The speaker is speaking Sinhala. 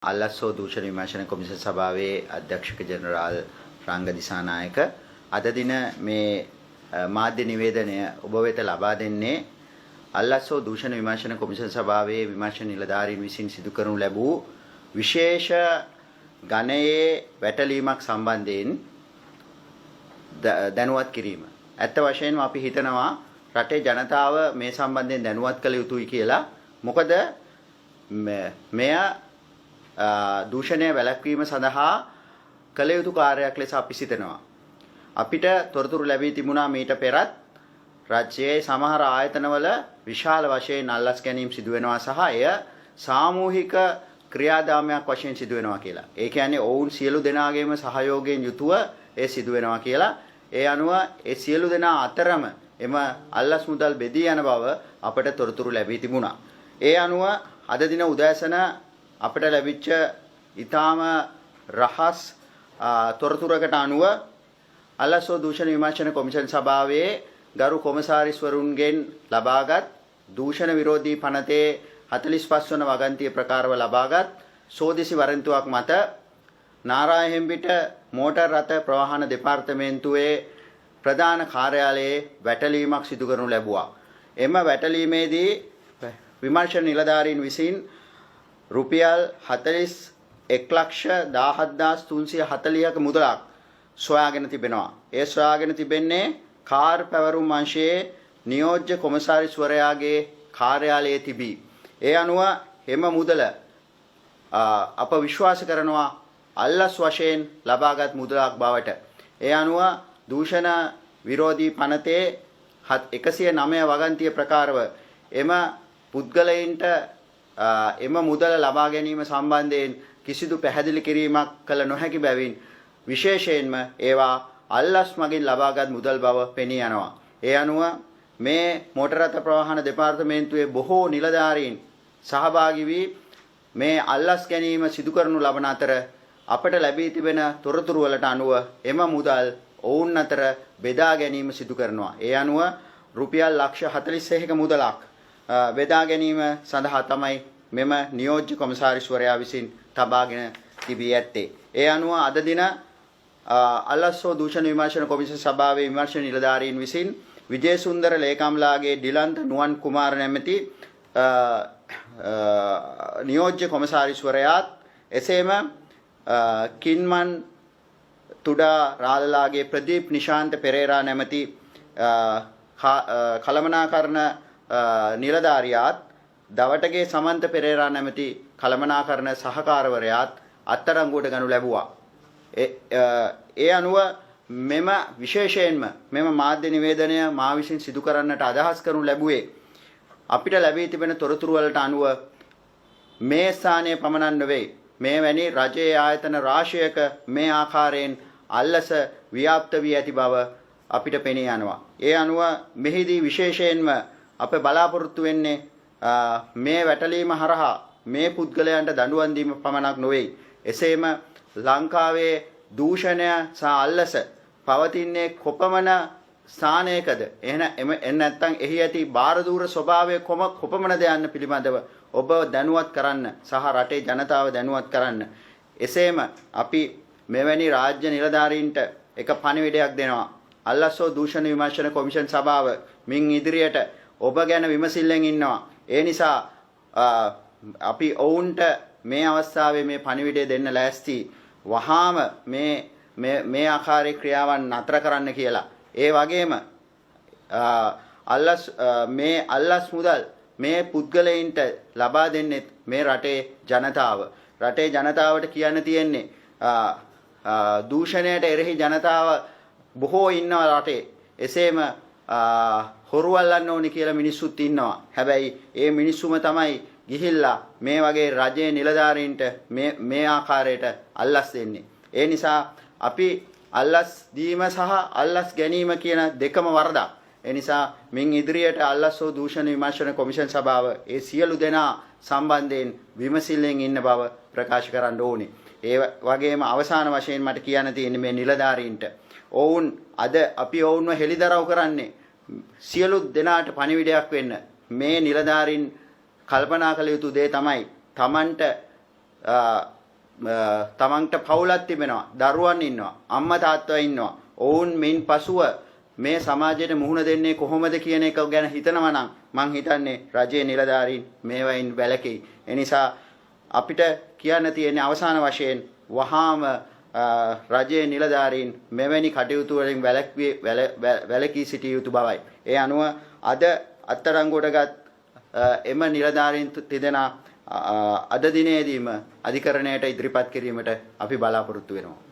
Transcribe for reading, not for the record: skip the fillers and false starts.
අල්ලස් හෝ දූෂණ විමර්ශන කොමිෂන් සභාවේ අධ්‍යක්ෂක ජෙනරාල් රංග දිසානායක අද දින මේ මාධ්‍ය නිවේදනය ඔබ වෙත ලබා දෙන්නේ අල්ලස් හෝ දූෂණ විමර්ශන කොමිෂන් සභාවේ විමර්ශන නිලධාරීන් විසින් සිදු කරනු ලැබූ විශේෂ ගණයේ වැටලීමක් සම්බන්ධයෙන් දැනුවත් කිරීම. ඇත්ත වශයෙන්ම අපි හිතනවා රටේ ජනතාව මේ සම්බන්ධයෙන් දැනුවත් කළ යුතුයි කියලා. මොකද මෙය දූෂණය වැළැක්වීම සඳහා කළ යුතු කාර්යයක් ලෙස අපි සිතනවා. අපිට තොරතුරු ලැබී තිබුණා මීට පෙරත් රජයේ සමහර ආයතනවල විශාල වශයෙන් අල්ලස් ගැනීම සිදු වෙනවා සහ එය සාමූහික ක්‍රියාදාමයක් වශයෙන් සිදු වෙනවා කියලා. ඒ කියන්නේ ඔවුන් සියලු දෙනාගේම සහයෝගයෙන් යුතුව ඒ සිදු වෙනවා කියලා. ඒ අනුව ඒ සියලු දෙනා අතරම එම අල්ලස් මුදල් බෙදී යන බව අපට තොරතුරු ලැබී තිබුණා. ඒ අනුව අද දින උදෑසන අපට ලැබිච්ච ඊටාම රහස් තොරතුරකට අනුව අල්ලස් හෝ දූෂණ විමර්ශන කොමිෂන් සභාවේ ගරු කොමසාරිස්වරුන්ගෙන් ලබාගත් දූෂණ විරෝධී පනතේ 45 වන වගන්තිය ප්‍රකාරව ලබාගත් සෝදිසි වරෙන්තුවක් මත නාරායහෙම්පිට මෝටර් රථ ප්‍රවාහන දෙපාර්තමේන්තුවේ ප්‍රධාන කාර්යාලයේ වැටලීමක් සිදු කරනු ලැබුවා. එම වැටලීමේදී විමර්ශන නිලධාරීන් විසින් රුපියල් 41,17,340ක මුදලක් සොයාගෙන තිබෙනවා. ඒ සොයාගෙන තිබෙන්නේ කාර් පැවරුම් අංශයේ නියෝජ්‍ය කොමසාරිස්වරයාගේ කාර්යාලයේ තිබී. ඒ අනුව එම මුදල අප විශ්වාස කරනවා අල්ලස් වශයෙන් ලබාගත් මුදලක් බවට. ඒ අනුව දූෂණ විරෝධී පනතේ 109 වගන්තිය ප්‍රකාරව එම පුද්ගලයින්ට එම මුදල ලබා ගැනීම සම්බන්ධයෙන් කිසිදු පැහැදිලි කිරීමක් කළ නොහැකි බැවින් විශේෂයෙන්ම ඒවා අල්ලස් මගින් ලබාගත් මුදල් බව පෙනී යනවා. ඒ අනුව මේ මෝටර රථ ප්‍රවාහන දෙපාර්තමේන්තුවේ බොහෝ නිලධාරීන් සහභාගී වී මේ අල්ලස් ගැනීම සිදු කරනු ලබන අතර අපට ලැබී තිබෙන තොරතුරු වලට අනුව එම මුදල් ඔවුන් අතර බෙදා ගැනීම සිදු කරනවා. ඒ අනුව රුපියල් ලක්ෂ 41ක මුදලක් බෙදා ගැනීම සඳහා තමයි මෙම නියෝජ්‍ය කොමසාරිස්වරයා විසින් තබාගෙන තිබී ඇත්තේ. ඒ අනුව අද දින අල්ලස් හෝ දූෂණ විමර්ශන කොමිෂන් සභාවේ විමර්ශන නිලධාරීන් විසින් විජේසුන්දර ලේකම්ලාගේ ඩිලන්ත නුවන් කුමාර නැමැති නියෝජ්‍ය කොමසාරිස්වරයාත්, එසේම කින්මන් තුඩා රාලලාගේ ප්‍රදීප් නිශාන්ත පෙරේරා නැමැති කළමනාකරණ නිලධාරියාත්, දවටගේ සමන්ත පෙරේරා නැමැති කළමනාකරණ සහකාරවරයාත් අත්අඩංගුවට ගනු ලැබුවා. ඒ අනුව මෙම විශේෂයෙන්ම මෙම මාධ්‍ය නිවේදනය මා විසින් සිදු කරන්නට අදහස් කරනු ලැබුවේ අපිට ලැබී තිබෙන තොරතුරු වලට අනුව මේ ස්ථානයේ පමණක් නෙවෙයි, මේ වැනි රජයේ ආයතන රාශියක මේ ආකාරයෙන් අල්ලස ව්‍යාප්ත වී ඇති බව අපිට පෙනී යනවා. ඒ අනුව මෙහිදී විශේෂයෙන්ම අප බලාපොරොත්තු වෙන්නේ මේ වැටලීම හරහා මේ පුද්ගලයන්ට දඬුවම් දීම පමණක් නොවේ. එසේම ලංකාවේ දූෂණය සහ අල්ලස පවතින්නේ කොපමණ ස්ථානයකද, එහෙම නැත්නම් එහි ඇති භාරදූර ස්වභාවය කොපමණද යන්න පිළිබඳව ඔබ දැනුවත් කරන්න සහ රටේ ජනතාව දැනුවත් කරන්න. එසේම අපි මෙවැනි රාජ්‍ය නිලධාරීන්ට එක පණිවිඩයක් දෙනවා. අල්ලස් හෝ දූෂණ විමර්ශන කොමිෂන් සභාව මින් ඉදිරියට ඔබ ගැන විමසිල්ලෙන් ඉන්නවා. ඒ නිසා අපි ඔවුන්ට මේ අවස්ථාවේ මේ පණිවිඩය දෙන්න ලෑස්ති. වහාම මේ මේ මේ ආකාරයේ ක්‍රියාවන් නතර කරන්න කියලා. ඒ වගේම අල්ලස් මේ අල්ලස් මුදල් මේ පුද්ගලයින්ට ලබා දෙන්නේ මේ රටේ ජනතාව. රටේ ජනතාවට කියන්න තියෙන්නේ දූෂණයට එරෙහි ජනතාව බොහෝ ඉන්නවා රටේ. එසේම හොරු අල්ලන්න ඕනි කියලා මිනිස්සුත් ඉන්නවා. හැබැයි ඒ මිනිස්සුම තමයි ගිහිල්ලා මේ වගේ රජයේ නිලධාරීන්ට මේ මේ ආකාරයට අල්ලස් දෙන්නේ. ඒ නිසා අපි අල්ලස් දීම සහ අල්ලස් ගැනීම කියන දෙකම වරදක්. ඒ නිසා මින් ඉදිරියට අල්ලස් හෝ දූෂණ විමර්ශන කොමිෂන් සභාව ඒ සියලු දෙනා සම්බන්ධයෙන් විමසිල්ලෙන් ඉන්න බව ප්‍රකාශ කරන්න ඕනේ. ඒ වගේම අවසාන වශයෙන් මට කියන්න තියෙන්නේ මේ නිලධාරීන්ට, ඔවුන් අද අපි ඔවුන්ව හෙළිදරව් කරන්නේ සියලු දෙනාට පණිවිඩයක් වෙන්න. මේ නිලධාරීන් කල්පනා කළ යුතු දේ තමයි තමන්ට තමන්ට පවුලක් තිබෙනවා, දරුවන් ඉන්නවා, අම්මා තාත්තා ඉන්නවා. ඔවුන් මින් පසුව මේ සමාජයට මුහුණ දෙන්නේ කොහොමද කියන එක ගැන හිතනවා නම් මං හිතන්නේ රජයේ නිලධාරීන් මේවයින් වැළකෙයි. ඒ නිසා අපිට කියන්න තියෙන අවසාන වශයෙන් වහාම රජයේ නිලධාරීන් මෙවැනි කටයුතු වලින් වැළකී සිටිය යුතු බවයි. ඒ අනුව අද අත්අඩංගුවටගත් එම නිලධාරීන් තිදෙනා අද දිනේදීම අධිකරණයට ඉදිරිපත් කිරීමට අපි බලාපොරොත්තු වෙනවා.